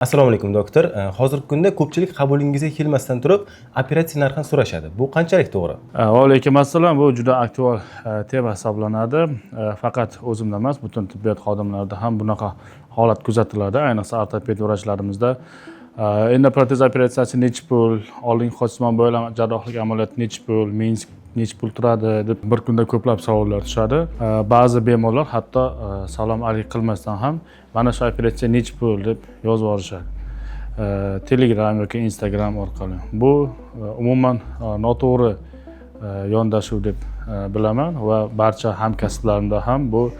Assalomu alaykum, doktor. Hozirgi kunda ko'pchilik qabulingizga kelmasdan turib operatsiya narxini so'rashadi. Bu qanchalik to'g'ri? Va alaykum assalom. Bu juda aktual tema hisoblanadi. Faqat o'zimda emas, butun tibbiyot xodimlarida ham bunaqa holat kuzatiladi, ayniqsa ortoped vrachlarimizda. Endoprotez operatsiyasi nechi pul, oldingi sochsimon bo'ylama jarrohlik amaliyoti nechi pul, menisk nechi pul turadi deb bir kunda ko'plab savollar tushadi. Ba'zi bemorlar hatto salom alik qilmasdan ham "Mana shu operatsiya nechi pul?" deb yozib yuborishadi Telegram yoki Instagram orqali. Bu umuman noto'g'ri yondashuv deb bilaman va barcha hamkasblarimda ham bu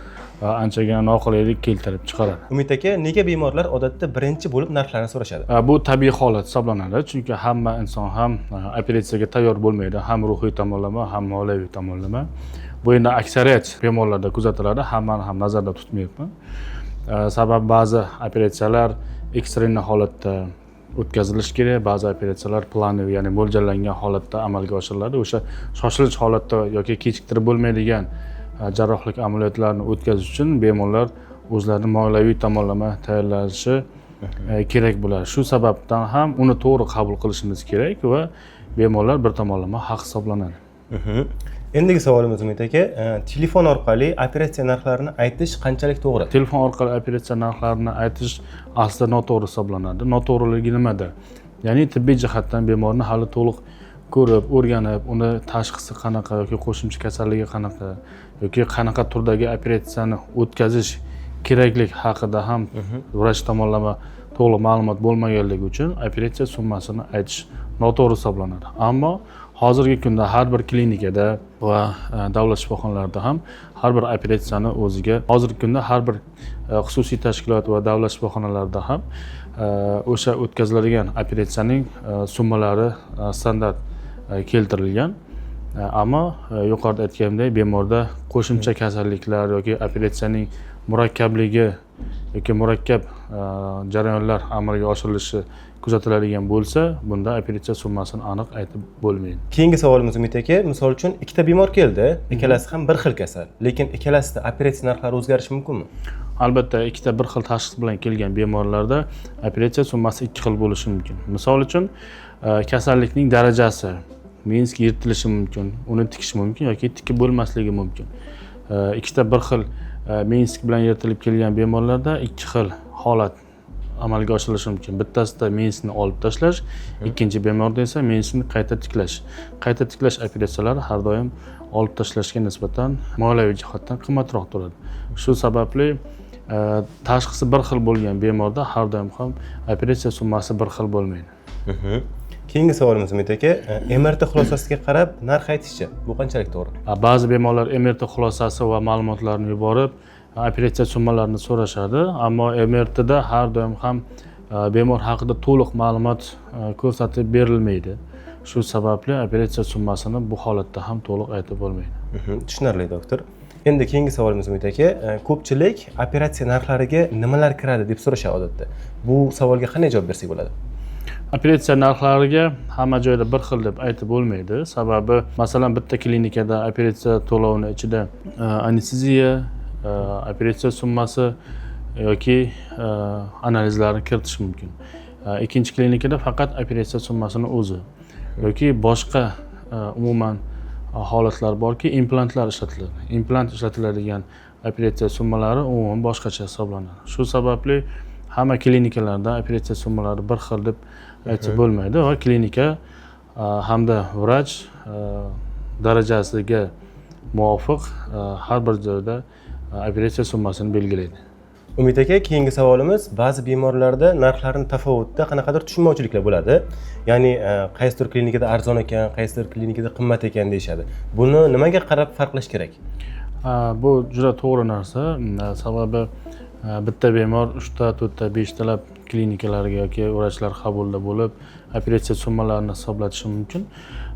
anchagina noqulaylik keltirib chiqaradi. Umid aka, nega bemorlar odatda birinchi bo'lib narxlarni so'rashadi? Bu tabiiy holat hisoblanadi, chunki hamma inson ham operatsiyaga tayyor bo'lmaydi, ham ruhiy tomonlama, ham moliyaviy tomonlama. Bu endi aksariyat bemorlarda kuzatiladi, hammani ham nazarda tutmayapman. Sababi ba'zi operatsiyalar экстренный holatda o'tkazilishi kerak, ba'zi operatsiyalar плановый, ya'ni mo'ljallangan holatda amalga oshiriladi. O'sha shoshilinch holatda yoki kechiktirib bo'lmaydigan jarrohlik amaliyotlarini o'tkazish uchun bemorlar o'zlarini moliyaviy tomonlama tayyorlashi kerak bo'ladi. Shu sababdan ham uni to'g'ri qabul qilishimiz kerak va bemorlar bir tomonlama haq hisoblanadi. Endigi savolimiz, Umid aka, telefon orqali operatsiya narxlarini aytish qanchalik to'g'ri? Telefon orqali operatsiya narxlarini aytish aslida noto'g'ri hisoblanadi. Noto'g'riligi nimada? Ya'ni tibbiy jihatdan bemorni hali to'liq ko'rib, o'rganib, uni tashxisi qanaqa yoki qo'shimcha kasalligi qanaqa yoki qanaqa turdagi operatsiyani o'tkazish keraklik haqida ham vrach tomonlama to'liq ma'lumot bo'lmaganligi uchun operatsiya summasini aytish noto'g'ri hisoblanadi. Ammo hozirgi kunda har bir klinikada va davlat shifoxonalarida ham har bir operatsiyani o'ziga, hozirgi kunda har bir xususiy tashkilot va davlat shifoxonalarida ham o'sha o'tkaziladigan operatsiyaning summalari standart keltirilgan. Ammo yuqorida aytganimdek, bemorda qo'shimcha kasalliklar yoki operatsiyaning murakkabligi yoki murakkab jarayonlar amalga oshirilishi kuzatiladigan bo'lsa, bunda operatsiya summasini aniq aytib bo'lmaydi. Keyingi savolimiz, Umid aka, misol uchun, ikkita bemor keldi, ikkalasi ham bir xil kasal, lekin ikkalasida operatsiya narxlari o'zgarishi mumkinmi? Albatta, ikkita bir xil tashxis bilan kelgan bemorlarda operatsiya summasi ikki xil bo'lishi mumkin. Misol uchun, kasallikning darajasi, menisk yirtilishi mumkin, uni tikish mumkin yoki tikib bo'lmasligi mumkin. Ikkita bir xil menisk bilan yirtilib kelgan bemorlarda ikki xil holat amalga oshirilishi mumkin: bittasida meniskni olib tashlash, ikkinchi bemorda esa meniskni qayta tiklash. Qayta tiklash operatsiyalari har doim olib tashlashga nisbatan moliyaviy jihatdan qimmatroq turadi. Shu sababli tashxisi bir xil bo'lgan bemorda har doim ham operatsiya summasi bir xil bo'lmaydi. Keyingi savolimiz, Umid aka, MRT xulosasiga qarab narx aytishchi, bu qanchalik to'g'ri? Ba'zi bemorlar MRT xulosasi va ma'lumotlarni yuborib, operatsiya summalarini so'rashadi, ammo MRTda har doim ham bemor haqida to'liq ma'lumot ko'rsatib berilmaydi. Shu sababli operatsiya summasini bu holatda ham to'liq aytib bo'lmaydi. Tushunarli, doktor. Endi keyingi savolimiz, Umid aka, ko'pchilik operatsiya narxlariga nimalar kiradi deb so'rashadi odatda. Bu savolga qanday javob bersak bo'ladi? Operatsiya narxlariga hamma joyda bir xil deb aytib bo'lmaydi. Sababi, masalan, bitta klinikada operatsiya to'lovini ichida anesteziya, operatsiya summasi yoki analizlarni kiritish mumkin. Ikkinchi klinikada faqat operatsiya summasini o'zi yoki boshqa, umuman holatlar borki, implantlar ishlatiladi. Implant ishlatiladigan operatsiya summalari umuman boshqacha hisoblanadi. Shu sababli hamma klinikalarda operatsiya summalari bir xil deb aytsa bo'lmaydi va klinika hamda vrach darajasiga muvofiq har bir joyda operatsiya summasini belgilaydi. Umid aka, keyingi savolimiz: ba'zi bemorlarda narxlarni tafovutda qanaqadir tushunmovchiliklar bo'ladi, ya'ni qaysidir klinikada arzon ekan, qaysidir klinikada qimmat ekan deyishadi. Buni nimaga qarab farqlash kerak? Bu juda to'g'ri narsa. Sababi bitta bemor uchta, to'rtta, beshtalab klinikalarga yoki vrachlar qabulida bo'lib, operatsiya summalarini hisoblatishi mumkin.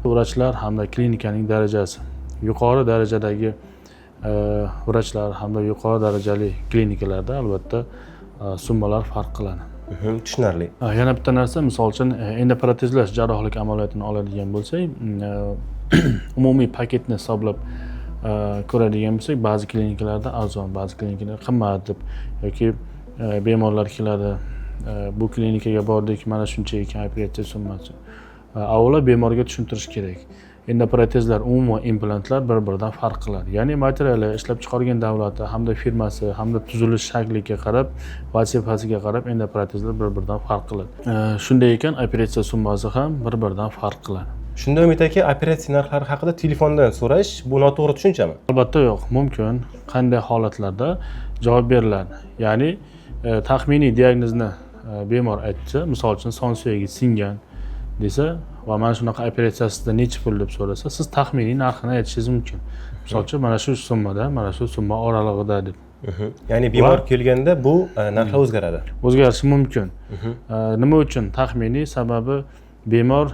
Vrachlar hamda klinikaning darajasi, yuqori darajadagi vrachlar hamda yuqori darajali klinikalarda albatta summalar farq qiladi. Tushunarli. Yana bitta narsa, misol uchun, endoprotezlash jarrohlik amaliyotini oladigan bo'lsak, umumiy paketni hisoblab ko'radigan bo'lsak, ba'zi klinikalarda arzon, ba'zi klinikalarda qimmat deb yoki bemorlar keladi. Bu klinikaga bordik, mana shuncha ekan operatsiya summasi. Avvalo bemorga tushuntirish kerak. Endoprotezlar, umuman implantlar bir biridan farq qiladi, ya'ni materiali, ishlab chiqargan davlati hamda firmasi hamda tuzilish shakliga qarab, vazifasiga qarab endoprotezlar bir biridan farq qiladi. Shunday ekan, operatsiya summasi ham bir biridan farq qiladi. Shunda, Umid aka, operatsiya narxlari haqida telefondan so'rash bu noto'g'ri tushunchami? Albatta yo'q. Mumkin. Qanday holatlarda javob beriladi? Ya'ni taxminiy diagnozni bemor aytsa, misol uchun, son suyagi singan desa va mana shunaqa operatsiyasida nechi pul deb so'rasa, siz taxminiy narxini aytishingiz mumkin, misol uchun, mana shu summadan mana shu summa oralig'ida deb. Ya'ni bemor kelganda bu narxlar o'zgaradi. O'zgarishi mumkin. Nima uchun taxminiy? Sababi bemor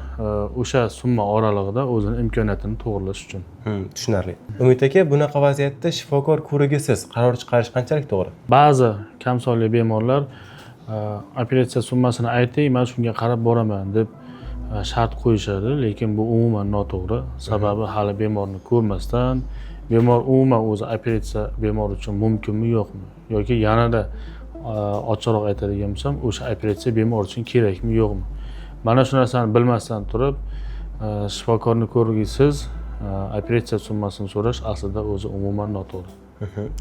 o'sha summa oralig'ida o'zini imkoniyatini to'g'irlash uchun. Tushunarli. Umid aka, bunaqa vaziyatda shifokor ko'rigisiz qaror chiqarish qanchalik to'g'ri? Ba'zi kamsonli bemorlar operatsiya summasini ayting, man shunga qarab boraman deb shart qo'yishadi, lekin bu umuman noto'g'ri. Sababi hali bemorni ko'rmasdan, bemor umuman o'zi operatsiya bemor uchun mumkinmi, yo'qmi, yoki yanada ochiqroq aytadigan bo'lsam, o'sha operatsiya bemor uchun kerakmi, yo'qmi, mana shu narsani bilmasdan turib shifokorni ko'rigisiz operatsiya summasini so'rash aslida o'zi umuman noto'g'ri.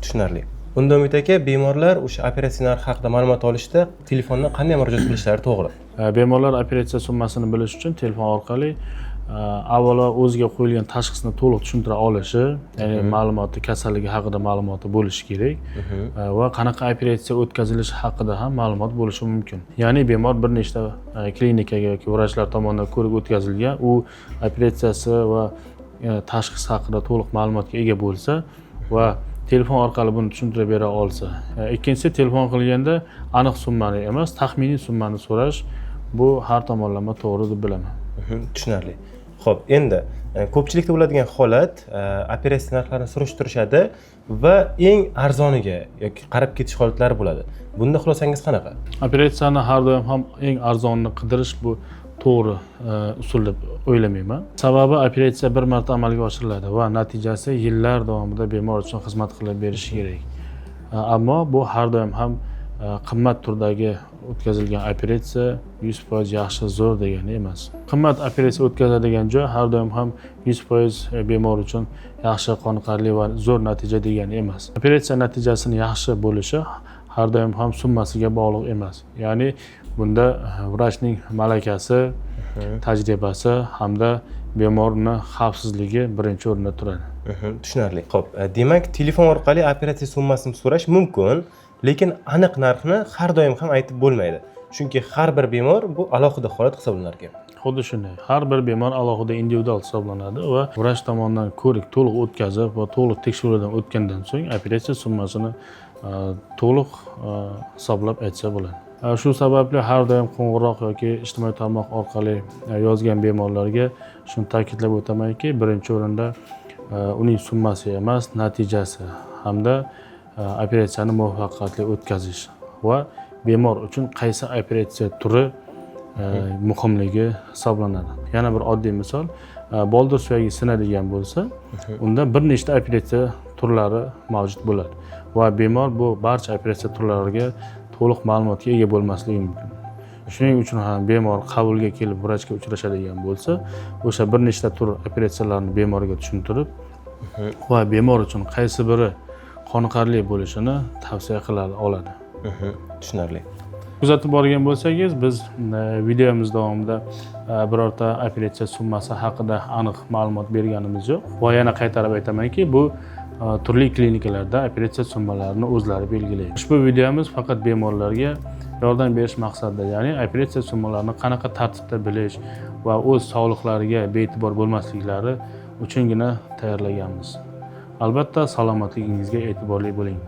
Tushunarli. Unda, Umid aka, bemorlar o'sha operatsiya narxi haqida ma'lumot olishda telefondan qanday murojaat qilishlari to'g'ri? Bemorlar operatsiya summasini bilish uchun telefon orqali avvalo o'ziga qo'yilgan tashxisni to'liq tushuntira olishi, ya'ni ma'lumoti, kasalligi haqida ma'lumoti bo'lishi kerak va qanaqa operatsiya o'tkazilishi haqida ham ma'lumot bo'lishi mumkin. Ya'ni bemor bir nechta klinikaga yoki vrachlar tomonidan ko'rik o'tkazilgan, u operatsiyasi va tashxis haqida to'liq ma'lumotga ega bo'lsa va telefon orqali buni tushuntirib bera olsa. Ikkinchisi, telefon qilganda aniq summani emas, taxminiy summani so'rash bu har tomonlama to'g'ri deb bilaman. Tushunarli. Xo'p, endi ko'pchilikda bo'ladigan holat, operatsiya narxlarini surishtirishadi va eng arzoniga yoki qarab ketish holatlari bo'ladi. Bunda xulosangiz qanaqa? Operatsiyani har doim ham eng arzonini qidirish bu to'g'ri usul deb o'ylamayman. Sababi operatsiya bir marta amalga oshiriladi va natijasi yillar davomida bemor uchun xizmat qilib berishi kerak. Ammo bu har doim ham qimmat turdagi o'tkazilgan operatsiya 100% yaxshi, zo'r degani emas. Qimmat operatsiya o'tkazadigan joy har doim ham 100% bemor uchun yaxshi, qoniqarli va zo'r natija degani emas. Operatsiya natijasini yaxshi bo'lishi har doim ham summasiga bog'liq emas. Ya'ni bunda vrachning malakasi, tajribasi hamda bemorni xavfsizligi birinchi o'rinda turadi. Tushunarli. Xo'p, demak, telefon orqali operatsiya summasini so'rash mumkin, lekin aniq narxni har doim ham aytib bo'lmaydi. Chunki har bir bemor bu alohida holat hisoblanar ekan. Xuddi shunday. Har bir bemor alohida, individual hisoblanadi va vrach tomonidan ko'rik to'liq o'tkazib va to'liq tekshiruvdan o'tgandan so'ng operatsiya summasini to'liq hisoblab aytsa bo'ladi. Shu sababli har doim qo'ng'iroq yoki ijtimoiy tarmoq orqali yozgan bemorlarga shuni ta'kidlab o'tamanki, birinchi o'rinda uning summasi emas, natijasi hamda operatsiyani muvaffaqiyatli o'tkazish va bemor uchun qaysi operatsiya turi muhimligi hisoblanadi. Yana bir oddiy misol, boldir suyagi sinadigan bo'lsa, unda bir nechta operatsiya turlari mavjud bo'ladi va bemor bu barcha operatsiya turlariga to'liq ma'lumotga ega bo'lmasligi mumkin. Shuning uchun ham bemor qabulga kelib vrachga uchrashadigan bo'lsa, o'sha bir nechta tur operatsiyalarni bemorga tushuntirib va bemor uchun qaysi biri qoniqarli bo'lishini tavsiya qila oladi. Tushunarli. Kuzatib borgan bo'lsangiz, biz videomiz davomida birorta operatsiya summasi haqida aniq ma'lumot berganimiz yo'q va yana qaytarib aytamanki, bu turli klinikalarda operatsiya summalarini o'zlari belgilaydi. Ushbu videomiz faqat bemorlarga yordam berish maqsadida, ya'ni operatsiya summalarini qanaqa tartibda bilish va o'z sog'liqlariga bee'tibor bo'lmasliklari uchungina tayyorlaganmiz. Albatta, salomatligingizga e'tiborli bo'ling.